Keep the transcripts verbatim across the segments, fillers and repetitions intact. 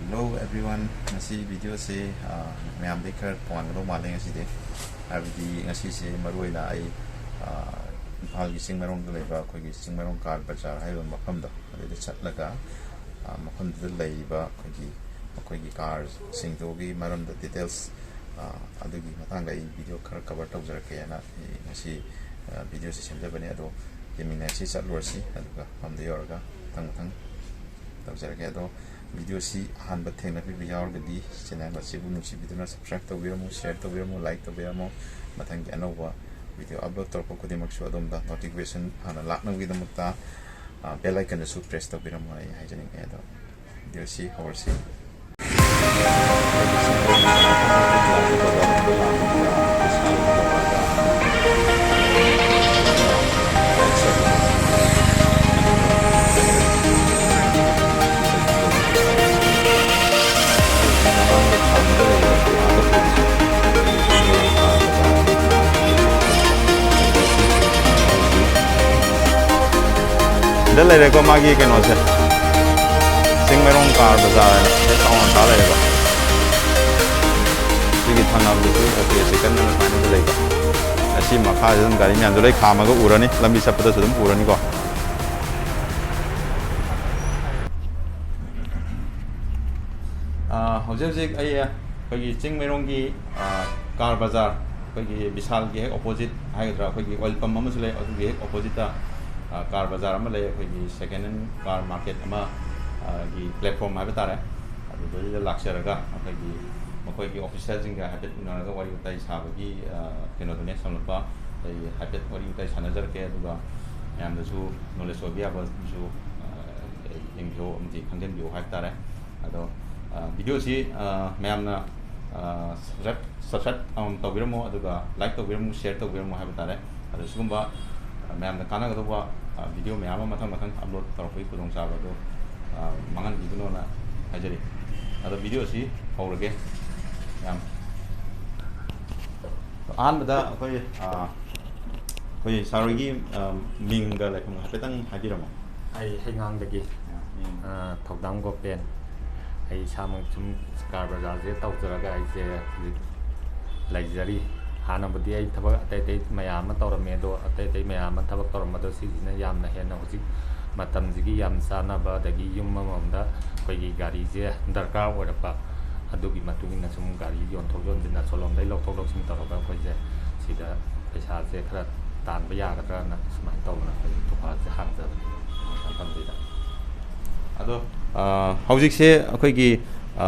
Hello everyone, ꯉꯁꯤ ꯚꯤꯗꯤꯑꯣꯁꯦ, ꯑ, ꯃꯌꯥꯝꯗꯩ ꯈꯔ ꯇꯣꯉꯥꯟꯒꯗꯧ ꯃꯥꯜꯂꯦ ꯉꯁꯤꯗꯤ꯫ ꯍꯥꯏꯕꯗꯤ ꯉꯁꯤꯁꯦ ꯃꯔꯨꯑꯣꯏꯅ ꯑꯩ, ꯑ, ꯏꯝꯐꯥꯜꯒꯤ ꯆꯤꯡꯃꯩꯔꯣꯡꯗ ꯂꯩꯕ ꯑꯩꯈꯣꯏꯒꯤ ꯆꯤꯡꯃꯩꯔꯣꯡ ꯀꯥꯔ ꯕꯖꯥꯔ ꯍꯥꯏꯔꯤꯕ ꯃꯐꯝꯗꯣ, ꯑꯗꯨꯗ ꯆꯠꯂꯒ, ꯑ, ꯃꯐꯝꯗꯨꯗ ꯂꯩꯔꯤꯕ ꯑꯩꯈꯣꯏꯒꯤ, ꯃꯈꯣꯏꯒꯤ ꯀꯥꯔꯁꯤꯡꯗꯨꯒꯤ ꯃꯔꯝꯗ ꯗꯤꯇꯦꯜꯁ, ꯑ, ꯑꯗꯨꯒꯤ ꯃꯇꯥꯡꯗ ꯑꯩ ꯚꯤꯗꯤꯑꯣ ꯈꯔ ꯀꯚꯔ ꯇꯧꯖꯔꯛꯀꯦꯅ ꯑꯩ ꯉꯁꯤ, ꯑ, ꯚꯤꯗꯤꯑꯣꯁꯦ ꯁꯦꯝꯖꯕꯅꯦ꯫ ꯑꯗꯣ ꯌꯦꯡꯃꯤꯟꯅꯁꯤ, ꯆꯠꯂꯨꯔꯁꯤ, ꯑꯗꯨꯒ ꯃꯐꯝꯗ ꯌꯧꯔꯒ ꯃꯊꯪ ꯃꯊꯪ ꯇꯧꯖꯔꯒꯦ꯫ ꯑꯗꯣ ꯚꯤꯗꯤꯑꯣꯁꯤ ꯑꯍꯥꯟꯕ ꯊꯦꯡꯅꯕꯤꯕ ꯌꯥꯎꯔꯒꯗꯤ ꯆꯦꯅꯦꯜ ꯑꯁꯤꯕꯨ ꯅꯨꯡꯁꯤꯕꯤꯗꯨꯅ ꯁꯕꯁꯀ꯭ꯔꯥꯏꯕ ꯇꯧꯕꯤꯔꯝꯃꯨ, ꯁꯤꯌꯔ ꯇꯧꯕꯤꯔꯝꯃꯨ, ꯂꯥꯏꯛ ꯇꯧꯕꯤꯔꯝꯃꯨ꯫ ꯃꯊꯪꯒꯤ ꯑꯅꯧꯕ ꯚꯤꯗꯤꯑꯣ ꯑꯞꯂꯣꯗ ꯇꯧꯔꯛꯄ ꯈꯨꯗꯤꯡꯃꯛꯁꯨ ꯑꯗꯣꯝꯗ ꯅꯣꯇꯤꯐꯤꯀꯦꯁꯟ ꯍꯥꯟꯅ ꯂꯥꯛꯅꯕꯒꯤꯗꯃꯛꯇ, ꯑ, ꯕꯦꯜ ꯑꯥꯏꯀꯟꯗꯁꯨ ꯄ꯭ꯔꯦꯁ ꯇꯧꯕꯤꯔꯝꯃꯣ ꯍꯥꯏ ꯍꯥꯏꯖꯅꯤꯡꯉꯤ꯫ ꯑꯗꯣ ꯚꯤꯗꯤꯑꯣꯁꯤ ꯍꯧꯔꯁꯤ꯫ ꯁꯤꯗ ꯂꯩꯔꯦꯀꯣ ꯃꯥꯒꯤ ꯀꯩꯅꯣꯁꯦ, ꯆꯤꯡꯃꯩꯔꯣꯡ ꯀꯥꯔ ꯕꯖꯥꯔ ꯍꯥꯏꯅ ꯍꯦꯛ ꯆꯥꯎꯅ ꯊꯥ ꯂꯩꯔꯦꯀꯣ꯫ ꯁꯤꯒꯤ ꯊꯪꯅꯕꯗꯁꯨ ꯑꯣꯇꯣꯁꯦ ꯀꯟꯅ ꯁꯨꯃꯥꯏꯅ ꯂꯩꯕ꯫ ꯑꯁꯤ ꯃꯈꯥꯁꯤꯗ ꯑꯗꯨꯝ ꯒꯥꯔꯤ ꯃꯌꯥꯝꯁꯨ ꯂꯣꯏ ꯈꯥꯝꯃꯒ ꯎꯔꯅꯤ, ꯂꯝꯕꯤ ꯆꯠꯄꯗꯁꯨ ꯑꯗꯨꯝ ꯎꯔꯅꯤꯀꯣ꯫ ꯑꯥ, ꯍꯧꯖꯤꯛ ꯍꯧꯖꯤꯛ ꯑꯩ ꯑꯩꯈꯣꯏꯒꯤ ꯆꯤꯡꯃꯩꯔꯣꯡꯒꯤ, ꯑꯥ, ꯀꯥꯔ ꯕꯖꯥꯔ, ꯑꯩꯈꯣꯏꯒꯤ ꯕꯤꯁꯥꯜꯒꯤ ꯍꯦꯛ ꯑꯣꯄꯣꯖꯤꯠ ꯍꯥꯏꯒꯗ꯭ꯔꯥ, ꯑꯩꯈꯣꯏꯒꯤ ꯑꯣꯏꯜ ꯄꯝ ꯑꯃꯁꯨ ꯂꯩ, ꯑꯗꯨꯒꯤ ꯍꯦꯛ ꯑꯣꯄꯣꯖꯤꯠꯇ, ꯑꯥ, ꯀꯥꯔ ꯕꯖꯥꯔ ꯑꯃ ꯂꯩ, ꯑꯩꯈꯣꯏꯒꯤ ꯁꯦꯀꯦꯟ ꯍꯦꯟ ꯀꯥꯔ ꯃꯥꯔꯀꯦꯠ ꯑꯃ, ꯑꯥ, ꯒꯤ ꯄ꯭ꯂꯦꯠꯐꯣꯝ ꯍꯥꯏꯕ ꯇꯥꯔꯦ꯫ ꯑꯗꯨꯗꯩꯗ ꯂꯥꯛꯆꯔꯒ ꯑꯩꯈꯣꯏꯒꯤ ꯃꯈꯣꯏꯒꯤ ꯑꯣꯐꯤꯁꯔꯁꯤꯡꯒ ꯍꯥꯏꯐꯦꯠ ꯎꯅꯔꯒ ꯋꯥꯔꯤ ꯋꯥꯇꯥꯏ ꯁꯥꯕꯒꯤ, ꯑꯥ, ꯀꯩꯅꯣꯗꯨꯅꯦ ꯁꯝꯂꯞꯄ ꯑꯩ ꯍꯥꯏꯐꯦꯠ ꯋꯥꯔꯤ ꯋꯥꯇꯥꯏ ꯁꯥꯟꯅꯖꯔꯛꯀꯦ꯫ ꯑꯗꯨꯒ ꯃꯌꯥꯝꯗꯁꯨ ꯅꯣꯂꯦꯖ ꯑꯣꯏꯕ ꯌꯥꯕꯁꯨ, ꯑꯥ, ꯌꯦꯡꯕꯤꯌꯣ ꯑꯃꯗꯤ ꯈꯪꯖꯤꯟꯕꯤꯌꯣ ꯍꯥꯏꯕ ꯇꯥꯔꯦ꯫ ꯑꯗꯣ, ꯑ, ꯚꯤꯗꯤꯑꯣꯁꯤ, ꯑ, ꯃꯌꯥꯝꯅ, ꯑ, ꯁꯕꯁꯀ꯭ꯔꯥꯏꯕ, ꯁꯕꯁꯀ꯭ꯔꯥꯏꯕ ꯑꯃꯃꯝ ꯇꯧꯕꯤꯔꯝꯃꯣ, ꯑꯗꯨꯒ ꯂꯥꯏꯛ ꯇꯧꯕꯤꯔꯝꯃꯨ, ꯁꯤꯌꯔ ꯇꯧꯕꯤꯔꯝꯃꯨ ꯍꯥꯏꯕ ꯇꯥꯔꯦ꯫ ꯑꯗꯣ ꯁꯤꯒꯨꯝꯕ, ꯑ, ꯃꯌꯥꯝꯗ ꯀꯥꯟꯅꯒꯗꯧꯕ, ꯑ, ꯚꯤꯗꯤꯑꯣ ꯃꯌꯥꯝ ꯑꯃ ꯃꯊꯪ ꯃꯊꯪ ꯑꯞꯂꯣꯗ ꯇꯧꯔꯛꯄꯒꯤ ꯈꯨꯗꯣꯡꯆꯥꯕ ꯑꯗꯨ, ꯑ, ꯃꯥꯡꯍꯟꯕꯤꯒꯅꯣꯅ ꯍꯥꯏꯖꯔꯤ꯫ ꯑꯗꯣ ꯚꯤꯗꯤꯑꯣꯁꯤ ꯍꯧꯔꯒꯦ ꯃꯌꯥꯝ꯫ ꯑꯍꯥꯟꯕꯗ ꯑꯩꯈꯣꯏ, ꯑ, ꯑꯩꯈꯣꯏ ꯁꯥꯔ ꯍꯣꯏꯒꯤ, ꯑ, ꯃꯤꯡꯒ ꯂꯩꯐꯝꯒ ꯍꯥꯏꯐꯦꯠꯇꯪ ꯍꯥꯏꯕꯤꯔꯝꯃꯣ꯫ ꯑꯩ ꯍꯩꯉꯥꯡꯗꯒꯤ, ꯎꯝ꯫ ꯑ, ꯊꯧꯗꯥꯝ ꯒꯣꯄꯦꯟ꯫ ꯑꯩ ꯏꯁꯥꯃꯛ ꯁꯨꯝ ꯀꯥꯔ ꯕꯖꯥꯔꯁꯦ ꯇꯧꯖꯔꯒ ꯑꯩꯁꯦ ꯍꯧꯖꯤꯛ ꯂꯩꯖꯔꯤ꯫ ꯍꯥꯟꯅꯕꯨꯗꯤ ꯑꯩ ꯊꯕꯛ ꯑꯇꯩ ꯑꯇꯩ ꯃꯌꯥꯝ ꯑꯃ ꯇꯧꯔꯝꯃꯦ, ꯑꯗꯣ ꯑꯇꯩ ꯑꯇꯩ ꯃꯌꯥꯝ ꯑꯃ ꯊꯕꯛ ꯇꯧꯔꯝꯕꯗꯣ ꯁꯤꯁꯤꯅ ꯌꯥꯝꯅ ꯍꯦꯟꯅ ꯍꯧꯖꯤꯛ ꯃꯇꯝꯁꯤꯒꯤ ꯌꯥꯝ ꯆꯥꯟꯅꯕ, ꯑꯗꯒꯤ ꯌꯨꯝ ꯑꯃꯃꯝꯗ ꯑꯩꯈꯣꯏꯒꯤ ꯒꯥꯔꯤꯁꯦ ꯗꯔꯀꯥꯔ ꯑꯣꯏꯔꯛꯄ, ꯑꯗꯨꯒꯤ ꯃꯇꯨꯡ ꯏꯟꯅ ꯁꯨꯝ ꯒꯥꯔꯤ ꯌꯣꯟꯊꯣꯛ ꯌꯣꯟꯁꯤꯟ ꯑꯁꯣꯝꯂꯣꯝꯗꯒꯤ ꯂꯧꯊꯣꯛ ꯂꯧꯁꯤꯟ ꯇꯧꯔꯒ ꯑꯩꯈꯣꯏꯁꯦ ꯁꯤꯗ ꯄꯩꯁꯥꯁꯦ ꯈꯔ ꯇꯥꯟꯕ ꯌꯥꯒꯗ꯭ꯔꯅ ꯁꯨꯃꯥꯏꯅ ꯇꯧꯗꯅ ꯑꯩꯈꯣꯏ ꯗꯨꯀꯥꯟꯁꯦ ꯍꯥꯡꯖꯕꯅꯤ ꯃꯐꯝꯁꯤꯗ꯫ ꯑꯗꯣ, ꯑ, ꯍꯧꯖꯤꯛꯁꯦ ꯑꯩꯈꯣꯏꯒꯤ, ꯑ,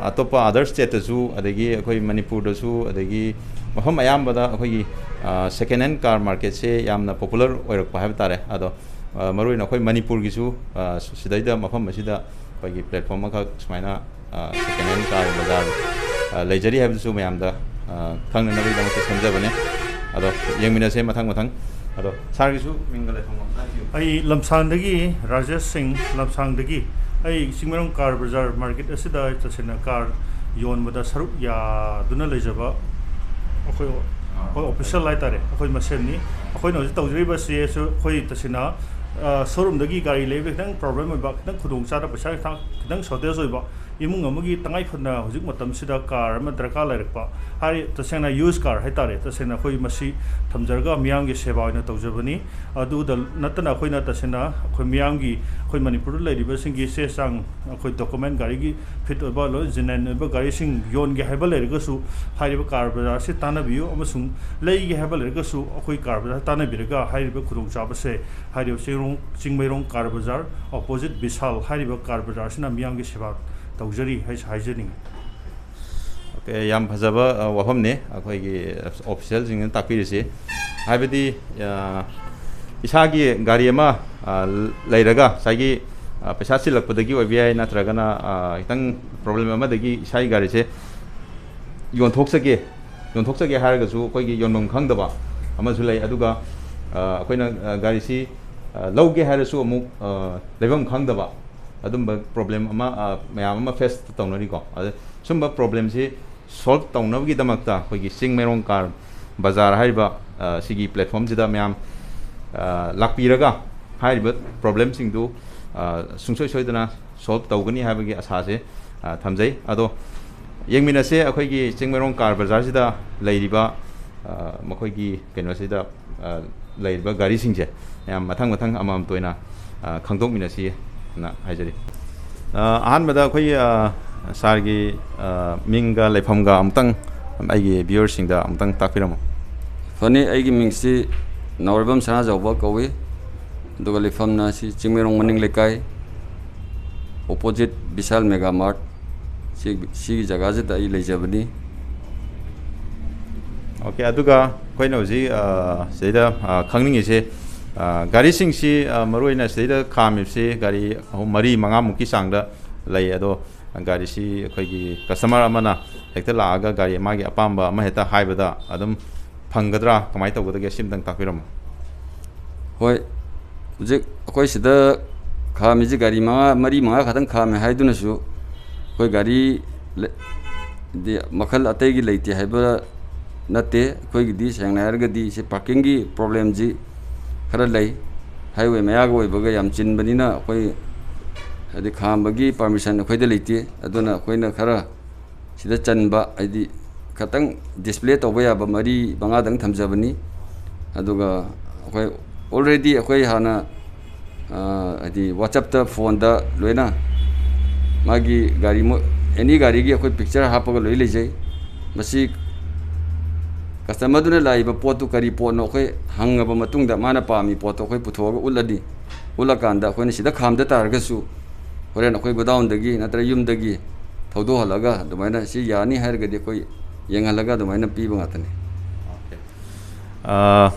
ꯑꯇꯣꯞꯄ other stateꯇꯁꯨ, ꯑꯗꯒꯤ ꯑꯩꯈꯣꯏ ꯃꯅꯤꯄꯨꯔꯗꯁꯨ, ꯑꯗꯒꯤ ꯃꯐꯝ ꯑꯌꯥꯝꯕꯗ ꯑꯩꯈꯣꯏꯒꯤ, ꯑ, second hand car marketꯁꯦ ꯌꯥꯝꯅ popular ꯑꯣꯏꯔꯛꯄ ꯍꯥꯏꯕ ꯇꯥꯔꯦ꯫ ꯑꯗꯣ, ꯑ, ꯃꯔꯨꯑꯣꯏꯅ ꯑꯩꯈꯣꯏ ꯃꯅꯤꯄꯨꯔꯒꯤꯁꯨ, ꯑ, ꯁꯤꯗꯩꯗ ꯃꯐꯝ ꯑꯁꯤꯗ ꯑꯩꯈꯣꯏꯒꯤ platform ꯑꯃꯈꯛ ꯁꯨꯃꯥꯏꯅ, ꯑ, second hand car ꯕꯖꯥꯔ, ꯑ, ꯂꯩꯖꯔꯤ ꯍꯥꯏꯕꯗꯨꯁꯨ ꯃꯌꯥꯝꯗ, ꯑ, ꯈꯪꯅꯅꯕꯒꯤꯗꯃꯛꯇ ꯁꯦꯝꯖꯕꯅꯦ꯫ ꯑꯗꯣ ꯌꯦꯡꯃꯤꯟꯅꯁꯦ ꯃꯊꯪ ꯃꯊꯪ꯫ ꯑꯗꯣ ꯁꯥꯔꯒꯤꯁꯨ ꯃꯤꯡꯒ ꯂꯩꯐꯝꯒ ꯑꯝꯇ ꯍꯥꯏꯕꯤꯌꯨ꯫ ꯑꯩ ꯂꯝꯁꯥꯡꯗꯒꯤ ꯔꯥꯖꯦꯁ ꯁꯤꯡ, ꯂꯝꯁꯥꯡꯗꯒꯤ꯫ ꯑꯩ ꯆꯤꯡꯃꯩꯔꯣꯡ ꯀꯥꯔ ꯕꯖꯥꯔ market ꯑꯁꯤꯗ ꯇꯁꯦꯡꯅ ꯀꯥꯔ ꯌꯣꯟꯕꯗ ꯁꯔꯨꯛ ꯌꯥꯗꯨꯅ ꯂꯩꯖꯕ ꯑꯩꯈꯣꯏ, ꯑꯥ, ꯑꯩꯈꯣꯏ official ꯍꯥꯏꯇꯥꯔꯦ, ꯑꯩꯈꯣꯏ ꯃꯁꯦꯟꯅꯤ꯫ ꯑꯩꯈꯣꯏꯅ ꯍꯧꯖꯤꯛ ꯇꯧꯖꯔꯤꯕꯁꯤ ꯑꯩꯈꯣꯏ ꯇꯁꯦꯡꯅ, ꯑ, showroomꯗꯒꯤ ꯒꯥꯔꯤ ꯂꯩꯕꯗ ꯈꯤꯇꯪ problem ꯑꯣꯏꯕ, ꯈꯤꯇꯪ ꯈꯨꯗꯣꯡ ꯆꯥꯗꯕ, ꯄꯩꯁꯥ ꯈꯤꯇꯪ, ꯈꯤꯇꯪ shortage ꯑꯣꯏꯕ, ꯏꯃꯨꯡ ꯑꯃꯒꯤ ꯇꯉꯥꯏ ꯐꯗꯅ ꯍꯧꯖꯤꯛ ꯃꯇꯝꯁꯤꯗ ꯀꯥꯔ ꯑꯃ ꯗꯔꯀꯥꯔ ꯂꯩꯔꯛꯄ, ꯍꯥꯏ, ꯇꯁꯦꯡꯅ used car ꯍꯥꯏꯇꯥꯔꯦ, ꯇꯁꯦꯡꯅ ꯑꯩꯈꯣꯏ ꯃꯁꯤ ꯊꯝꯖꯔꯒ ꯃꯤꯌꯥꯝꯒꯤ ꯁꯦꯕꯥ ꯑꯣꯏꯅ ꯇꯧꯖꯕꯅꯤ꯫ ꯑꯗꯨꯗ ꯅꯠꯇꯅ ꯑꯩꯈꯣꯏꯅ ꯇꯁꯦꯡꯅ ꯑꯩꯈꯣꯏ ꯃꯤꯌꯥꯝꯒꯤ, ꯑꯩꯈꯣꯏ ꯃꯅꯤꯄꯨꯔꯗ ꯂꯩꯔꯤꯕꯁꯤꯡꯒꯤ ꯆꯦ ꯆꯥꯡ, ꯑꯩꯈꯣꯏ document, ꯒꯥꯔꯤꯒꯤ fit ꯑꯣꯏꯕ, ꯂꯣꯏ genuine ꯑꯣꯏꯕ ꯒꯥꯔꯤꯁꯤꯡ ꯌꯣꯟꯒꯦ ꯍꯥꯏꯕ ꯂꯩꯔꯒꯁꯨ ꯍꯥꯏꯔꯤꯕ ꯀꯥꯔ ꯕꯖꯥꯔ ꯑꯁꯤ ꯇꯥꯟꯅꯕꯤꯌꯨ, ꯑꯃꯁꯨꯡ ꯂꯩꯒꯦ ꯍꯥꯏꯕ ꯂꯩꯔꯒꯁꯨ ꯑꯩꯈꯣꯏ ꯀꯥꯔ ꯕꯖꯥꯔ ꯇꯥꯟꯅꯕꯤꯔꯒ ꯍꯥꯏꯔꯤꯕ ꯈꯨꯗꯣꯡꯆꯥꯕꯁꯦ ꯍꯥꯏꯔꯤꯕ ꯆꯤꯡꯔꯣꯡ-, ꯆꯤꯡꯃꯩꯔꯣꯡ ꯀꯥꯔ ꯕꯖꯥꯔ, opposite ꯕꯤꯁꯥꯜ ꯍꯥꯏꯔꯤꯕ ꯀꯥꯔ ꯕꯖꯥꯔꯁꯤꯅ ꯃꯤꯌꯥꯝꯒꯤ ꯁꯦꯕꯥ ꯇꯧꯖꯔꯤ ꯍꯥꯏꯁꯨ ꯍꯥꯏꯖꯅꯤꯡꯉꯤ꯫ OK, ꯌꯥꯝ ꯐꯖꯕ, ꯑ, ꯋꯥꯐꯝꯅꯤ꯫ ꯑꯩꯈꯣꯏꯒꯤ officialꯁꯤꯡꯅ ꯇꯥꯛꯄꯤꯔꯤꯁꯤ, ꯍꯥꯏꯕꯗꯤ, ꯑ, ꯏꯁꯥꯒꯤ ꯒꯥꯔꯤ ꯑꯃ, ꯑ, ꯂꯩꯔꯒ ꯉꯁꯥꯏꯒꯤ, ꯑ, ꯄꯩꯁꯥ ꯆꯤꯜꯂꯛꯄꯗꯒꯤ ꯑꯣꯏꯕ ꯌꯥꯏ, ꯅꯠꯇ꯭ꯔꯒꯅ, ꯑ, ꯈꯤꯇꯪ problem ꯑꯃꯗꯒꯤ ꯏꯁꯥꯒꯤ ꯒꯥꯔꯤꯁꯦ ꯌꯣꯟꯊꯣꯛꯆꯒꯦ, ꯌꯣꯟꯊꯣꯛꯆꯒꯦ ꯍꯥꯏꯔꯒꯁꯨ ꯑꯩꯈꯣꯏꯒꯤ ꯌꯣꯟꯐꯝ ꯈꯪꯗꯕ ꯑꯃꯁꯨ ꯂꯩ꯫ ꯑꯗꯨꯒ, ꯑ, ꯑꯩꯈꯣꯏꯅ, ꯑ, ꯒꯥꯔꯤꯁꯤ, ꯑ, ꯂꯧꯒꯦ ꯍꯥꯏꯔꯁꯨ ꯑꯃꯨꯛ, ꯑ, ꯂꯩꯐꯝ ꯈꯪꯗꯕ, ꯑꯗꯨꯝꯕ problem ꯑꯃ, ꯑ, ꯃꯌꯥꯝ ꯑꯃ face ꯇꯧꯅꯔꯤꯀꯣ꯫ ꯑꯗ ꯁꯨꯝꯕ problemꯁꯤ solve ꯇꯧꯅꯕꯒꯤꯗꯃꯛꯇ ꯑꯩꯈꯣꯏꯒꯤ ꯆꯤꯡꯃꯩꯔꯣꯡ ꯀꯥꯔ ꯕꯖꯥꯔ ꯍꯥꯏꯔꯤꯕ, ꯑ, ꯁꯤꯒꯤ platformꯁꯤꯗ ꯃꯌꯥꯝ, ꯑ, ꯂꯥꯛꯄꯤꯔꯒ ꯍꯥꯏꯔꯤꯕ problemꯁꯤꯡꯗꯨ, ꯑ, ꯁꯨꯡꯁꯣꯏ ꯁꯣꯏꯗꯅ solve ꯇꯧꯒꯅꯤ ꯍꯥꯏꯕꯒꯤ ꯑꯁꯥꯁꯦ ꯑ, ꯊꯝꯖꯩ꯫ ꯑꯗꯣ ꯌꯦꯡꯃꯤꯟꯅꯁꯦ, ꯑꯩꯈꯣꯏꯒꯤ ꯆꯤꯡꯃꯩꯔꯣꯡ ꯀꯥꯔ ꯕꯖꯥꯔꯁꯤꯗ ꯂꯩꯔꯤꯕ, ꯑ, ꯃꯈꯣꯏꯒꯤ ꯀꯩꯅꯣꯁꯤꯗ, ꯑ, ꯂꯩꯔꯤꯕ ꯒꯥꯔꯤꯁꯤꯡꯁꯦ ꯃꯌꯥꯝ ꯃꯊꯪ ꯃꯊꯪ ꯑꯃꯃꯝꯇ ꯑꯣꯏꯅ, ꯑ, ꯈꯪꯗꯣꯛꯃꯤꯟꯅꯁꯤꯅ ꯍꯥꯏꯖꯔꯤ꯫ ꯑ, ꯑꯍꯥꯟꯕꯗ ꯑꯩꯈꯣꯏꯒꯤ, ꯑ, ꯁꯥꯔꯒꯤ, ꯑ, ꯃꯤꯡꯒ ꯂꯩꯐꯝꯒ ꯑꯃꯨꯛꯇꯪ ꯑꯩꯒꯤ ꯚ꯭ꯌꯨꯋꯔꯁꯤꯡꯗ ꯑꯃꯨꯛꯇꯪ ꯇꯥꯛꯄꯤꯔꯝꯃꯨ꯫ ꯐꯅꯤ, ꯑꯩꯒꯤ ꯃꯤꯡꯁꯤ ꯅꯥꯎꯔꯩꯕꯝ ꯁꯅꯥꯖꯥꯎꯕ ꯀꯧꯏ, ꯑꯗꯨꯒ ꯂꯩꯐꯝꯅ ꯁꯤ ꯆꯤꯡꯃꯩꯔꯣꯡ ꯃꯅꯤꯡ ꯂꯩꯀꯥꯏ, opposite ꯕꯤꯁꯥꯜ ꯃꯦꯒꯥ ꯃꯥꯔꯠ, ꯁꯤ, ꯁꯤꯒꯤ ꯖꯒꯥꯁꯤꯗ ꯑꯩ ꯂꯩꯖꯕꯅꯤ꯫ ꯑꯣꯀꯦ, ꯑꯗꯨꯒ ꯑꯩꯈꯣꯏꯅ ꯍꯧꯖꯤꯛ, ꯑ, ꯁꯤꯗꯩꯗ, ꯑ, ꯈꯪꯅꯤꯡꯉꯤꯁꯦ, ꯑ, ꯒꯥꯔꯤꯁꯤꯡꯁꯤ, ꯑ, ꯃꯔꯨꯑꯣꯏꯅ ꯁꯤꯗꯩꯗ ꯈꯥꯝꯃꯤꯕꯁꯤ ꯒꯥꯔꯤ ꯑꯍꯨꯝ, ꯃꯔꯤ, ꯃꯉꯥꯃꯨꯛꯀꯤ ꯆꯥꯡꯗ ꯂꯩ꯫ ꯑꯗꯣ ꯒꯥꯔꯤꯁꯤ ꯑꯩꯈꯣꯏꯒꯤ customer ꯑꯃꯅ ꯍꯦꯛꯇ ꯂꯥꯛꯑꯒ ꯒꯥꯔꯤ ꯃꯥꯒꯤ ꯑꯄꯥꯝꯕ ꯑꯃ ꯍꯦꯛꯇ ꯍꯥꯏꯕꯗ ꯑꯗꯨꯝ ꯐꯪꯒꯗ꯭ꯔꯥ, ꯀꯃꯥꯏꯅ ꯇꯧꯒꯗꯒꯦ, ꯁꯤꯝꯇꯪ ꯇꯥꯛꯄꯤꯔꯝꯃꯣ꯫ ꯍꯣꯏ, ꯍꯧꯖꯤꯛ ꯑꯩꯈꯣꯏ ꯁꯤꯗ ꯈꯥꯝꯃꯤꯁꯤ ꯒꯥꯔꯤ ꯃꯉꯥ, ꯃꯔꯤ ꯃꯉꯥ ꯈꯛꯇꯪ ꯈꯥꯝꯃꯦ ꯍꯥꯏꯗꯨꯅꯁꯨ ꯑꯩꯈꯣꯏ ꯒꯥꯔꯤ ꯂꯩ-, ꯗꯤ ꯃꯈꯜ ꯑꯇꯩꯒꯤ ꯂꯩꯇꯦ ꯍꯥꯏꯕ ꯅꯠꯇꯦ꯫ ꯑꯩꯈꯣꯏꯒꯤꯗꯤ ꯁꯦꯡꯅ ꯍꯥꯏꯔꯒꯗꯤ ꯁꯤ parkingꯒꯤ problemꯁꯤ ꯈꯔ ꯂꯩ꯫ Highway ꯃꯌꯥꯒ ꯑꯣꯏꯕꯒ ꯌꯥꯝ ꯆꯤꯟꯕꯅꯤꯅ ꯑꯩꯈꯣꯏ, ꯍꯥꯏꯗꯤ, ꯈꯥꯝꯕꯒꯤ permission ꯑꯩꯈꯣꯏꯗ ꯂꯩꯇꯦ꯫ ꯑꯗꯨꯅ ꯑꯩꯈꯣꯏꯅ ꯈꯔ ꯁꯤꯗ ꯆꯟꯕ, ꯍꯥꯏꯗꯤ, ꯈꯇꯪ display ꯇꯧꯕ ꯌꯥꯕ ꯃꯔꯤ ꯃꯉꯥꯗꯪ ꯊꯝꯖꯕꯅꯤ꯫ ꯑꯗꯨꯒ ꯑꯩꯈꯣꯏ already ꯑꯩꯈꯣꯏ ꯍꯥꯟꯅ, ꯑ, ꯍꯥꯏꯗꯤ, WhatsAppꯇ, phoneꯗ ꯂꯣꯏꯅ ꯃꯥꯒꯤ ꯒꯥꯔꯤ ꯃꯣ-, any ꯒꯥꯔꯤꯒꯤ ꯑꯩꯈꯣꯏ picture ꯍꯥꯞꯄꯒ ꯂꯣꯏ ꯂꯩꯖꯩ꯫ ꯃꯁꯤ customerꯗꯨꯅ ꯂꯥꯛꯏꯕ ꯄꯣꯠꯇꯨ ꯀꯔꯤ ꯄꯣꯠꯅꯣ ꯑꯩꯈꯣꯏ ꯍꯪꯉꯕ ꯃꯇꯨꯡꯗ ꯃꯥꯅ ꯄꯥꯝꯃꯤ ꯄꯣꯠꯇꯣ ꯑꯩꯈꯣꯏ ꯄꯨꯊꯣꯛꯑꯒ ꯎꯠꯂꯅꯤ꯫ ꯎꯠꯂꯀꯥꯟꯗ ꯑꯩꯈꯣꯏꯅ ꯁꯤꯗ ꯈꯥꯝꯗ ꯇꯥꯔꯒꯁꯨ ꯍꯣꯔꯦꯟ ꯑꯩꯈꯣꯏ godownꯗꯒꯤ ꯅꯠꯇ꯭ꯔꯒ ꯌꯨꯝꯗꯒꯤ ꯊꯧꯗꯣꯛꯍꯜꯂꯒ ꯑꯗꯨꯃꯥꯏꯅ ꯁꯤ ꯌꯥꯅꯤ ꯍꯥꯏꯔꯒꯗꯤ ꯑꯩꯈꯣꯏ ꯌꯦꯡꯍꯜꯂꯒ ꯑꯗꯨꯃꯥꯏꯅ ꯄꯤꯕ ꯉꯥꯛꯇꯅꯤ꯫ ꯑꯣꯀꯦ꯫ ꯑ,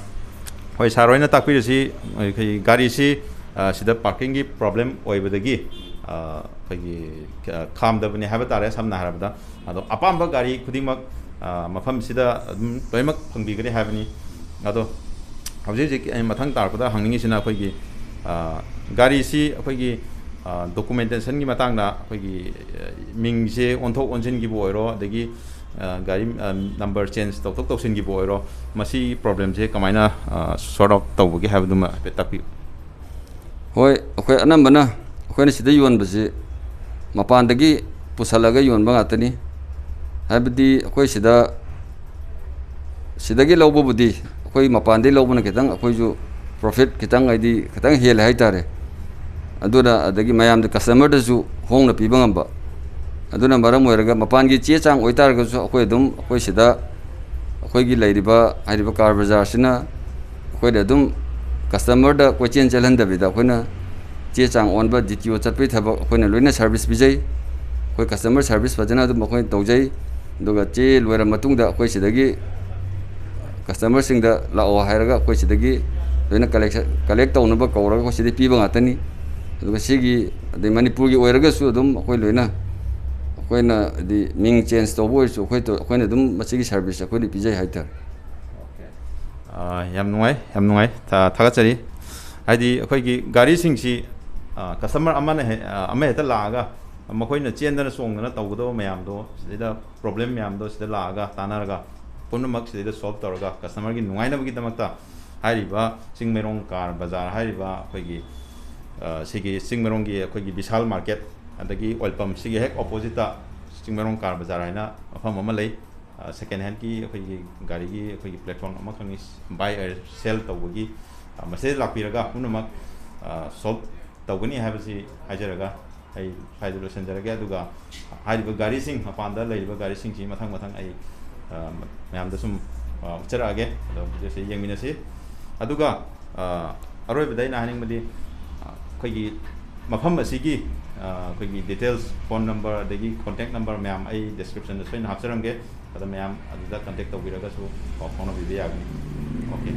ꯍꯣꯏ, ꯁꯥꯔ ꯍꯣꯏꯅ ꯇꯥꯛꯄꯤꯔꯤꯁꯤ ꯑꯩꯈꯣꯏ ꯒꯥꯔꯤꯁꯤ, ꯑ, ꯁꯤꯗ parkingꯒꯤ problem ꯑꯣꯏꯕꯗꯒꯤ, ꯑ, ꯑꯩꯈꯣꯏꯒꯤ, ꯑ, ꯈꯥꯝꯗꯕꯅꯤ ꯍꯥꯏꯕ ꯇꯥꯔꯦ, ꯁꯝꯅ ꯍꯥꯏꯔꯕꯗ꯫ ꯑꯗꯣ ꯑꯄꯥꯝꯕ ꯒꯥꯔꯤ ꯈꯨꯗꯤꯡꯃꯛ, ꯑ, ꯃꯐꯝꯁꯤꯗ ꯑꯗꯨꯝ ꯂꯣꯏꯅꯃꯛ ꯐꯪꯕꯤꯒꯅꯤ ꯍꯥꯏꯕꯅꯤ꯫ ꯑꯗꯣ ꯍꯧꯖꯤꯛ ꯍꯧꯖꯤꯛ ꯑꯩ ꯃꯊꯪ ꯇꯥꯔꯛꯄꯗ ꯍꯪꯅꯤꯡꯉꯤꯁꯤꯅ ꯑꯩꯈꯣꯏꯒꯤ, ꯑ, ꯒꯥꯔꯤꯁꯤ ꯑꯩꯈꯣꯏꯒꯤ, ꯑ, documentationꯒꯤ ꯃꯇꯥꯡꯗ ꯑꯩꯈꯣꯏꯒꯤ, ꯑ, ꯃꯤꯡꯁꯦ ꯑꯣꯟꯊꯣꯛ ꯑꯣꯟꯁꯤꯟꯒꯤꯕꯨ ꯑꯣꯏꯔꯣ, ꯑꯗꯒꯤ, ꯑ, ꯒꯥꯔꯤ, ꯑ, number change ꯇꯧꯊꯣꯛ ꯇꯧꯁꯤꯟꯒꯤꯕꯨ ꯑꯣꯏꯔꯣ, ꯃꯁꯤ problemꯁꯦ ꯀꯃꯥꯏꯅ, ꯑ, sort out ꯇꯧꯕꯒꯦ ꯍꯥꯏꯕꯗꯨꯃ ꯍꯥꯏꯐꯦꯠ ꯇꯥꯛꯄꯤꯌꯨ꯫ ꯍꯣꯏ, ꯑꯩꯈꯣꯏ ꯑꯅꯝꯕꯅ ꯑꯩꯈꯣꯏꯅ ꯁꯤꯗ ꯌꯣꯟꯕꯁꯤ ꯃꯄꯥꯟꯗꯒꯤ ꯄꯨꯁꯜꯂꯒ ꯌꯣꯟꯕ ꯉꯥꯛꯇꯅꯤ꯫ ꯍꯥꯏꯕꯗꯤ ꯑꯩꯈꯣꯏ ꯁꯤꯗ, ꯁꯤꯗꯒꯤ ꯂꯧꯕꯕꯨꯗꯤ ꯑꯩꯈꯣꯏ ꯃꯄꯥꯟꯗꯒꯤ ꯂꯧꯕꯅ ꯈꯤꯇꯪ ꯑꯩꯈꯣꯏꯁꯨ profit ꯈꯤꯇꯪ, ꯍꯥꯏꯗꯤ ꯈꯤꯇꯪ ꯍꯦꯜꯂꯦ ꯍꯥꯏꯇꯥꯔꯦ꯫ ꯑꯗꯨꯅ ꯑꯗꯒꯤ ꯃꯌꯥꯝꯗ, customerꯗꯁꯨ ꯍꯣꯡꯅ ꯄꯤꯕ ꯉꯝꯕ꯫ ꯑꯗꯨꯅ ꯃꯔꯝ ꯑꯣꯏꯔꯒ ꯃꯄꯥꯟꯒꯤ ꯆꯦ ꯆꯥꯡ ꯑꯣꯏꯇꯥꯔꯒꯁꯨ ꯑꯩꯈꯣꯏ ꯑꯗꯨꯝ, ꯑꯩꯈꯣꯏ ꯁꯤꯗ ꯑꯩꯈꯣꯏꯒꯤ ꯂꯩꯔꯤꯕ, ꯍꯥꯏꯔꯤꯕ ꯀꯥꯔ ꯕꯖꯥꯔꯁꯤꯅ ꯑꯩꯈꯣꯏꯅ ꯑꯗꯨꯝ customerꯗ ꯀꯣꯏꯆꯦꯟ ꯆꯦꯜꯍꯟꯗꯕꯤꯗ ꯑꯩꯈꯣꯏꯅ ꯆꯦ ꯆꯥꯡ ꯑꯣꯟꯕ, DTO ꯆꯠꯄꯒꯤ ꯊꯕꯛ ꯑꯩꯈꯣꯏꯅ ꯂꯣꯏꯅ service ꯄꯤꯖꯩ꯫ ꯑꯩꯈꯣꯏ customer service ꯐꯖꯅ ꯑꯗꯨꯝ ꯑꯩꯈꯣꯏꯅ ꯇꯧꯖꯩ꯫ ꯑꯗꯨꯒ ꯆꯦ ꯂꯣꯏꯔ ꯃꯇꯨꯡꯗ ꯑꯩꯈꯣꯏ ꯁꯤꯗꯒꯤ customerꯁꯤꯡꯗ ꯂꯥꯛꯑꯣ ꯍꯥꯏꯔꯒ ꯑꯩꯈꯣꯏ ꯁꯤꯗꯒꯤ ꯂꯣꯏꯅ collection, collect ꯇꯧꯅꯕ ꯀꯧꯔꯒ ꯑꯩꯈꯣꯏ ꯁꯤꯗꯒꯤ ꯄꯤꯕ ꯉꯥꯛꯇꯅꯤ꯫ ꯑꯗꯨꯒ ꯁꯤꯒꯤ, ꯑꯗꯩ ꯃꯅꯤꯄꯨꯔꯒꯤ ꯑꯣꯏꯔꯒꯁꯨ ꯑꯗꯨꯝ ꯑꯩꯈꯣꯏ ꯂꯣꯏꯅ, ꯑꯩꯈꯣꯏꯅ ꯍꯥꯏꯗꯤ ꯃꯤꯡ change ꯇꯧꯕ ꯑꯣꯏꯔꯁꯨ ꯑꯩꯈꯣꯏ, ꯑꯩꯈꯣꯏꯅ ꯑꯗꯨꯝ ꯃꯁꯤꯒꯤ service ꯑꯩꯈꯣꯏꯅ ꯄꯤꯖꯩ ꯍꯥꯏꯇꯥꯔꯦ꯫ ꯑꯥ, ꯌꯥꯝ ꯅꯨꯡꯉꯥꯏ, ꯌꯥꯝ ꯅꯨꯡꯉꯥꯏ꯫ ꯊꯥ-, ꯊꯥꯒꯠꯆꯔꯤ꯫ ꯍꯥꯏꯗꯤ ꯑꯩꯈꯣꯏꯒꯤ ꯒꯥꯔꯤꯁꯤꯡꯁꯤ, ꯑꯥ, customer ꯑꯃꯅ ꯍꯦ-, ꯑꯥ, ꯑꯃ ꯍꯦꯛꯇ ꯂꯥꯛꯑꯒ ꯃꯈꯣꯏꯅ ꯆꯦꯟꯗꯅ ꯆꯣꯡꯗꯅ ꯇꯧꯒꯗꯕ ꯃꯌꯥꯝꯗꯣ, ꯁꯤꯗꯩꯗ problem ꯃꯌꯥꯝꯗꯣ ꯁꯤꯗ ꯂꯥꯛꯑꯒ ꯇꯥꯟꯅꯔꯒ ꯄꯨꯝꯅꯃꯛ ꯁꯤꯗꯩꯗ solve ꯇꯧꯔꯒ customerꯒꯤ ꯅꯨꯡꯉꯥꯏꯅꯕꯒꯤꯗꯃꯛꯇ ꯍꯥꯏꯔꯤꯕ ꯆꯤꯡꯃꯩꯔꯣꯡ ꯀꯥꯔ ꯕꯖꯥꯔ ꯍꯥꯏꯔꯤꯕ ꯑꯩꯈꯣꯏꯒꯤ, ꯑꯥ, ꯁꯤꯒꯤ ꯆꯤꯡꯃꯩꯔꯣꯡꯒꯤ ꯑꯩꯈꯣꯏꯒꯤ ꯕꯤꯁꯥꯜ market ꯑꯗꯒꯤ oil pumpꯁꯤꯒꯤ ꯍꯦꯛ oppositeꯇ ꯆꯤꯡꯃꯩꯔꯣꯡ ꯀꯥꯔ ꯕꯖꯥꯔ ꯍꯥꯏꯅ ꯃꯐꯝ ꯑꯃ ꯂꯩ꯫ ꯑ, second handꯀꯤ ꯑꯩꯈꯣꯏꯒꯤ ꯒꯥꯔꯤꯒꯤ ꯑꯩꯈꯣꯏꯒꯤ platform ꯑꯃꯈꯛꯅꯤ, buy or sell ꯇꯧꯕꯒꯤ꯫ ꯑ, ꯃꯁꯤꯗ ꯂꯥꯛꯄꯤꯔꯒ ꯄꯨꯝꯅꯃꯛ, ꯑ, solve ꯇꯧꯒꯅꯤ ꯍꯥꯏꯕꯁꯤ ꯍꯥꯏꯖꯔꯒ ꯑꯩ ꯁ꯭ꯋꯥꯏꯗ ꯂꯣꯏꯁꯤꯟꯖꯔꯒꯦ꯫ ꯑꯗꯨꯒ ꯍꯥꯏꯔꯤꯕ ꯒꯥꯔꯤꯁꯤꯡ, ꯃꯄꯥꯟꯗ ꯂꯩꯔꯤꯕ ꯒꯥꯔꯤꯁꯤꯡꯁꯤ ꯃꯊꯪ ꯃꯊꯪ ꯑꯩ, ꯑ, ꯃꯌꯥꯝꯗ ꯁꯨꯝ, ꯑ, ꯎꯠꯆꯔꯛꯑꯒꯦ꯫ ꯑꯗꯣ ꯍꯧꯖꯤꯛ ꯌꯦꯡꯃꯤꯟꯅꯁꯤ꯫ ꯑꯗꯨꯒ, ꯑ, ꯑꯔꯣꯏꯕꯗ ꯑꯩꯅ ꯍꯥꯏꯅꯤꯡꯕꯗꯤ, ꯑ, ꯑꯩꯈꯣꯏꯒꯤ ꯃꯐꯝ ꯑꯁꯤꯒꯤ, ꯑ, ꯑꯩꯈꯣꯏꯒꯤ details, phone number ꯑꯗꯒꯤ contact number ꯃꯌꯥꯝ ꯑꯩ descriptionꯗ ꯁꯣꯏꯗꯅ ꯍꯥꯞꯆꯔꯝꯒꯦ꯫ ꯑꯗ ꯃꯌꯥꯝ ꯑꯗꯨꯗ contact ꯇꯧꯕꯤꯔꯒꯁꯨ ꯄꯥꯎ ꯐꯥꯎꯅꯕꯤꯕ ꯌꯥꯒꯅꯤ꯫ Okay꯫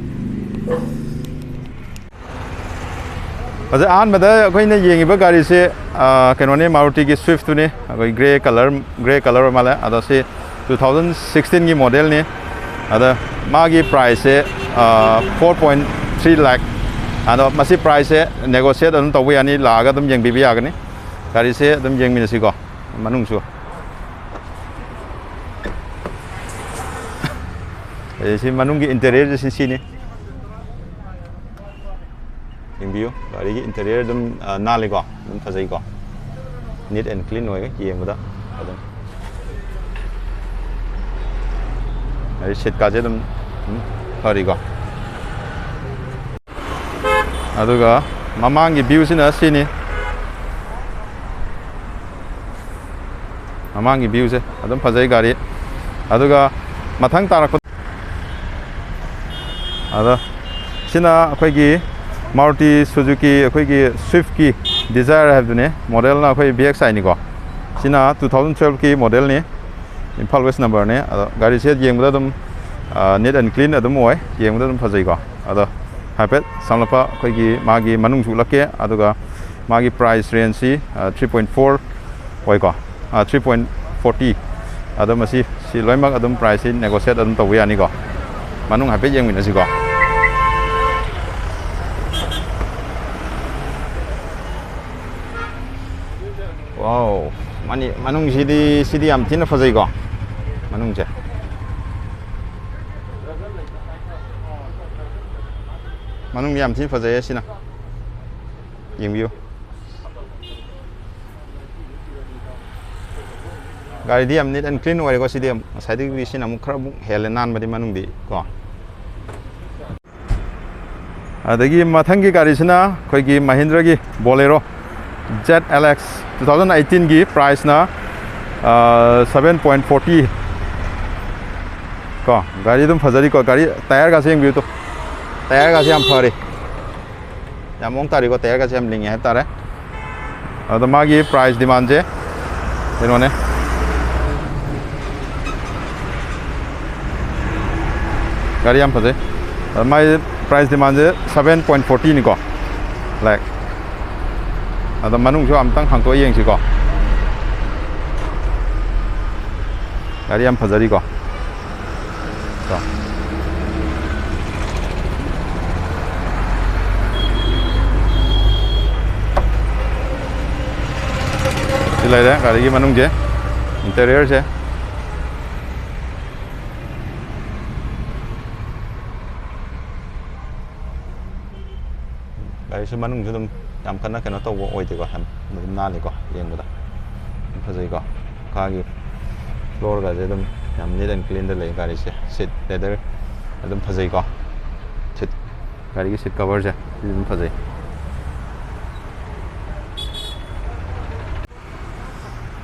ꯍꯧꯖꯤꯛ ꯑꯍꯥꯟꯕꯗ ꯑꯩꯈꯣꯏꯅ ꯌꯦꯡꯉꯤꯕ ꯒꯥꯔꯤꯁꯦ, ꯑ, ꯀꯩꯅꯣꯅꯤ, Marutiꯒꯤ Swiftꯇꯨꯅꯤ꯫ ꯑꯩꯈꯣꯏ grey colour, grey colour ꯑꯣꯏ ꯃꯥꯜꯂꯦ꯫ ꯑꯗꯣ ꯁꯤ two thousand sixteenꯒꯤ modelꯅꯤ꯫ ꯑꯗ ꯃꯥꯒꯤ priceꯁꯦ, ꯑ, four point three lakh꯫ ꯑꯗꯣ ꯃꯁꯤ priceꯁꯦ negotiate ꯑꯗꯨꯝ ꯇꯧꯕ ꯌꯥꯅꯤ, ꯂꯥꯛꯑꯒ ꯑꯗꯨꯝ ꯌꯦꯡꯕꯤꯕ ꯌꯥꯒꯅꯤ꯫ ꯒꯥꯔꯤꯁꯦ ꯑꯗꯨꯝ ꯌꯦꯡꯃꯤꯟꯅꯁꯤꯀꯣ, ꯃꯅꯨꯡꯁꯨ꯫ ꯑꯗꯩ ꯁꯤ ꯃꯅꯨꯡꯒꯤ interiorꯁꯦ ꯁꯤ, ꯁꯤꯅꯤ꯫ ꯌꯦꯡꯕꯤꯌꯨ, ꯒꯥꯔꯤꯒꯤ interior ꯑꯗꯨꯝ, ꯑ, ꯅꯥꯜꯂꯤꯀꯣ, ꯑꯗꯨꯝ ꯐꯖꯩꯀꯣ꯫ Neat and clean ꯑꯣꯏ ꯌꯦꯡꯕꯗ ꯑꯗꯨꯝ꯫ ꯑꯗꯩ ꯁꯤꯠꯀꯥꯁꯦ ꯑꯗꯨꯝ, ꯑꯗꯨꯝ ꯐꯔꯤꯀꯣ꯫ ꯑꯗꯨꯒ ꯃꯃꯥꯡꯒꯤ ꯚ꯭ꯌꯨꯁꯤꯅ ꯁꯤꯅꯤ꯫ ꯃꯃꯥꯡꯒꯤ ꯚ꯭ꯌꯨꯁꯦ ꯑꯗꯨꯝ ꯐꯖꯩ ꯒꯥꯔꯤ꯫ ꯑꯗꯨꯒ ꯃꯊꯪ ꯇꯥꯔꯛꯄ, ꯑꯗ ꯁꯤꯅ ꯑꯩꯈꯣꯏꯒꯤ Maruti Suzuki ꯑꯩꯈꯣꯏꯒꯤ Swiftꯀꯤ Dzire ꯍꯥꯏꯕꯗꯨꯅꯦ, ꯃꯣꯗꯦꯜꯅ ꯑꯩꯈꯣꯏ V X I ꯅꯤꯀꯣ꯫ ꯁꯤꯅ two thousand twelveꯀꯤ ꯃꯣꯗꯦꯜꯅꯤ, ꯏꯝꯐꯥꯜ ꯋꯦꯁ ꯅꯝꯕꯔꯅꯦ꯫ ꯑꯗꯣ ꯒꯥꯔꯤꯁꯦ ꯌꯦꯡꯕꯗ ꯑꯗꯨꯝ neat and clean ꯑꯗꯨꯝ ꯑꯣꯏ, ꯌꯦꯡꯕꯗ ꯑꯗꯨꯝ ꯐꯖꯩꯀꯣ꯫ ꯑꯗꯣ ꯍꯥꯏꯐꯦꯠ ꯁꯝꯂꯞꯄ ꯑꯩꯈꯣꯏꯒꯤ ꯃꯥꯒꯤ ꯃꯅꯨꯡꯁꯨ ꯎꯠꯂꯛꯀꯦ, ꯑꯗꯨꯒ ꯃꯥꯒꯤ price rangeꯁꯤ three point four ꯑꯣꯏꯀꯣ, three point forty꯫ ꯑꯗꯣ ꯃꯁꯤ, ꯁꯤ ꯂꯣꯏꯅꯃꯛ ꯑꯗꯨꯝ priceꯁꯤ negotiate ꯑꯗꯨꯝ ꯇꯧꯕ ꯌꯥꯅꯤꯀꯣ꯫ ꯃꯅꯨꯡ ꯍꯥꯏꯐꯦꯠ ꯌꯦꯡꯃꯤꯟꯅꯁꯤꯀꯣ꯫ Wow, ꯃꯅꯤ-, ꯃꯅꯨꯡꯁꯤꯗꯤ, ꯁꯤꯗꯤ ꯌꯥꯝ ꯊꯤꯅ ꯐꯖꯩꯀꯣ, ꯃꯅꯨꯡꯁꯦ꯫ ꯃꯅꯨꯡ ꯌꯥꯝ ꯊꯤꯅ ꯐꯖꯩꯌꯦ ꯁꯤꯅ꯫ ꯌꯦꯡꯕꯤꯌꯨ꯫ ꯒꯥꯔꯤꯗꯤ ꯌꯥꯝ neat and clean ꯑꯣꯏꯔꯦꯀꯣ꯫ ꯁꯤꯗꯤ ꯉꯁꯥꯏꯗꯒꯤ ꯁꯤꯅ ꯑꯃꯨꯛ ꯈꯔ ꯑꯃꯨꯛ ꯍꯦꯜꯂꯦ ꯅꯥꯟꯕꯗꯤ ꯃꯅꯨꯡꯗꯤ ꯀꯣ꯫ ꯑꯗꯒꯤ ꯃꯊꯪꯒꯤ ꯒꯥꯔꯤꯁꯤꯅ ꯑꯩꯈꯣꯏꯒꯤ Mahindraꯒꯤ Bolero Z L X two thousand eighteenꯒꯤ priceꯅ seven point forty ꯀꯣ꯫ ꯒꯥꯔꯤ ꯑꯗꯨꯝ ꯐꯖꯔꯤꯀꯣ꯫ ꯒꯥꯔꯤ tyreꯒꯥꯁꯦ ꯌꯦꯡꯕꯤꯌꯨ ꯇꯨ, tyreꯒꯥꯁꯦ ꯌꯥꯝ ꯐꯔꯤ꯫ ꯌꯥꯝ ꯃꯑꯣꯡ ꯇꯥꯔꯤꯀꯣ, tyreꯒꯁꯦ ꯌꯥꯝ ꯂꯤꯡꯉꯦ ꯍꯥꯏꯕ ꯇꯥꯔꯦ꯫ ꯑꯗꯣ ꯃꯥꯒꯤ price demandꯁꯦ ꯀꯩꯅꯣꯅꯦ, ꯒꯥꯔꯤ ꯌꯥꯝ ꯐꯖꯩ꯫ ꯑꯗꯣ ꯃꯥꯒꯤ price demandꯁꯦ seven point fortyꯅꯤꯀꯣ, ꯂꯥꯏꯛ꯫ ꯑꯗꯣ ꯃꯅꯨꯡꯁꯨ ꯑꯝꯇꯪ ꯍꯥꯡꯇꯣꯛꯑ ꯌꯦꯡꯁꯤꯀꯣ꯫ ꯒꯥꯔꯤ ꯌꯥꯝ ꯐꯖꯔꯤꯀꯣ꯫ ꯀꯣ꯫ ꯁꯤ ꯂꯩꯔꯦ ꯒꯥꯔꯤꯒꯤ ꯃꯅꯨꯡꯁꯦ, interiorꯁꯦ꯫ ꯒꯥꯔꯤꯁꯨ ꯃꯅꯨꯡꯁꯨ ꯑꯗꯨꯝ ꯌꯥꯝ ꯀꯟꯅ ꯀꯩꯅꯣ ꯇꯧꯕ ꯑꯣꯏꯗꯦꯀꯣ, ꯌꯥꯝ ꯑꯗꯨꯝ ꯅꯥꯜꯂꯤꯀꯣ ꯌꯦꯡꯕꯗ꯫ ꯑꯗꯨꯝ ꯐꯖꯩꯀꯣ꯫ ꯃꯈꯥꯒꯤ floorꯒꯁꯦ ꯑꯗꯨꯝ ꯌꯥꯝ neat and cleanꯗ ꯂꯩ ꯒꯥꯔꯤꯁꯦ꯫ Seat leather ꯑꯗꯨꯝ ꯐꯖꯩꯀꯣ꯫ Seat, ꯒꯥꯔꯤꯒꯤ seat coverꯁꯦ ꯁꯤ ꯑꯗꯨꯝ ꯐꯖꯩ꯫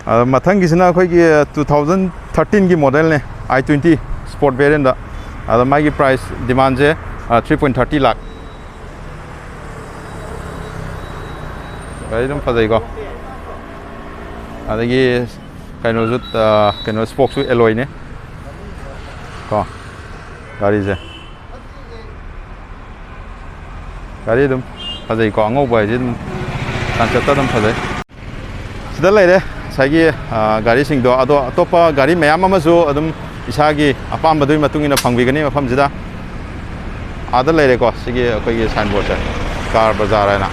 ꯑꯗꯣ ꯃꯊꯪꯒꯤꯁꯤꯅ ꯑꯩꯈꯣꯏꯒꯤ two thousand thirteenꯒꯤ modelꯅꯦ, i twenty sport variantꯗ꯫ ꯑꯗꯣ ꯃꯥꯒꯤ price demandꯁꯦ three point thirty ꯂꯥꯛ꯫ ꯒꯥꯔꯤ ꯑꯗꯨꯝ ꯐꯖꯩꯀꯣ꯫ ꯑꯗꯒꯤ ꯀꯩꯅꯣꯁꯨ, ꯑ, ꯀꯩꯅꯣ, spokeꯁꯨ alloyꯅꯦ ꯀꯣ ꯒꯥꯔꯤꯁꯦ꯫ ꯒꯥꯔꯤ ꯑꯗꯨꯝ ꯐꯖꯩꯀꯣ, ꯑꯉꯧꯕ ꯍꯥꯏꯁꯦ ꯑꯗꯨꯝ ꯆꯥꯡꯆꯠꯇ ꯑꯗꯨꯝ ꯐꯖꯩ꯫ ꯁꯤꯗ ꯂꯩꯔꯦ ꯉꯁꯥꯏꯒꯤ, ꯑ, ꯒꯥꯔꯤꯁꯤꯡꯗꯣ꯫ ꯑꯗꯣ ꯑꯇꯣꯞꯄ ꯒꯥꯔꯤ ꯃꯌꯥꯝ ꯑꯃꯁꯨ ꯑꯗꯨꯝ ꯏꯁꯥꯒꯤ ꯑꯄꯥꯝꯕꯗꯨꯒꯤ ꯃꯇꯨꯡ ꯏꯟꯅ ꯐꯪꯕꯤꯒꯅꯤ ꯃꯐꯝꯁꯤꯗ꯫ ꯑꯥꯗ ꯂꯩꯔꯦꯀꯣ, ꯁꯤꯒꯤ ꯑꯩꯈꯣꯏꯒꯤ signboardꯁꯦ, car bazaar ꯍꯥꯏꯅ꯫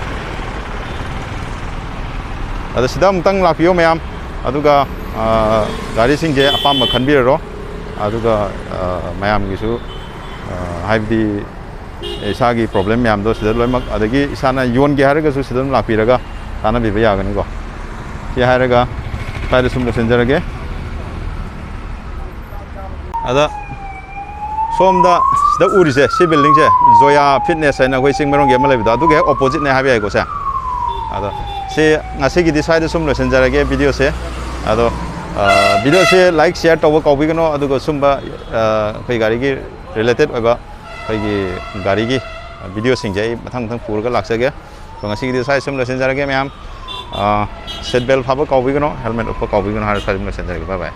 ꯑꯗ ꯁꯤꯗ ꯑꯃꯨꯛꯇꯪ ꯂꯥꯛꯄꯤꯌꯣ ꯃꯌꯥꯝ, ꯑꯗꯨꯒ, ꯑ, ꯒꯥꯔꯤꯁꯤꯡꯁꯦ ꯑꯄꯥꯝꯕ ꯈꯟꯕꯤꯔꯔꯣ꯫ ꯑꯗꯨꯒ, ꯑ, ꯃꯌꯥꯝꯒꯤꯁꯨ, ꯑ, ꯍꯥꯏꯕꯗꯤ ꯏꯁꯥꯒꯤ problem ꯃꯌꯥꯝꯗꯣ ꯁꯤꯗ ꯂꯣꯏꯅꯃꯛ, ꯑꯗꯒꯤ ꯏꯁꯥꯅ ꯌꯣꯟꯒꯦ ꯍꯥꯏꯔꯒꯁꯨ ꯁꯤꯗ ꯑꯗꯨꯝ ꯂꯥꯛꯄꯤꯔꯒ ꯇꯥꯟꯅꯕꯤꯕ ꯌꯥꯒꯅꯤꯀꯣ꯫ ꯁꯤ ꯍꯥꯏꯔꯒ ꯁ꯭ꯋꯥꯏꯗ ꯁꯨꯝ ꯂꯣꯏꯁꯤꯟꯖꯔꯒꯦ꯫ ꯑꯗ ꯁꯣꯝꯗ ꯁꯤꯗ ꯎꯔꯤꯁꯦ, ꯁꯤ buildingꯁꯦ Zoya Fitness ꯍꯥꯏꯅ ꯑꯩꯈꯣꯏ ꯆꯤꯡꯃꯩꯔꯣꯡꯒꯤ ꯑꯃ ꯂꯩꯕꯗꯣ, ꯑꯗꯨꯒꯤ ꯍꯦꯛ oppositeꯅꯦ ꯍꯥꯏꯕ ꯌꯥꯏꯀꯣ ꯁꯦ꯫ ꯑꯗꯣ ꯁꯤ ꯉꯁꯤꯒꯤꯗꯤ ꯁ꯭ꯋꯥꯏꯗ ꯁꯨꯝ ꯂꯣꯏꯁꯤꯟꯖꯔꯒꯦ videoꯁꯦ꯫ ꯑꯗꯣ, ꯑ, videoꯁꯦ like, share ꯇꯧꯕ ꯀꯥꯎꯕꯤꯒꯅꯣ, ꯑꯗꯨꯒ ꯁꯨꯝꯕ, ꯑ, ꯑꯩꯈꯣꯏ ꯒꯥꯔꯤꯒꯤ related ꯑꯣꯏꯕ ꯑꯩꯈꯣꯏꯒꯤ ꯒꯥꯔꯤꯒꯤ videoꯁꯤꯡꯁꯦ ꯑꯩ ꯃꯊꯪ ꯃꯊꯪ ꯄꯨꯔꯒ ꯂꯥꯛꯆꯒꯦ꯫ ꯑꯗꯣ ꯉꯁꯤꯒꯤꯗꯤ ꯁ꯭ꯋꯥꯏ ꯁꯨꯝ ꯂꯣꯏꯁꯤꯟꯖꯔꯒꯦ ꯃꯌꯥꯝ꯫ ꯑ, seat belt ꯐꯥꯕ ꯀꯥꯎꯕꯤꯒꯅꯣ, helmet ꯎꯞꯄ ꯀꯥꯎꯕꯤꯒꯅꯣ ꯍꯥꯏꯔ ꯁ꯭ꯋꯥꯏ ꯁꯨꯝ ꯂꯣꯏꯁꯤꯟꯖꯔꯒꯦ꯫ Bye bye꯫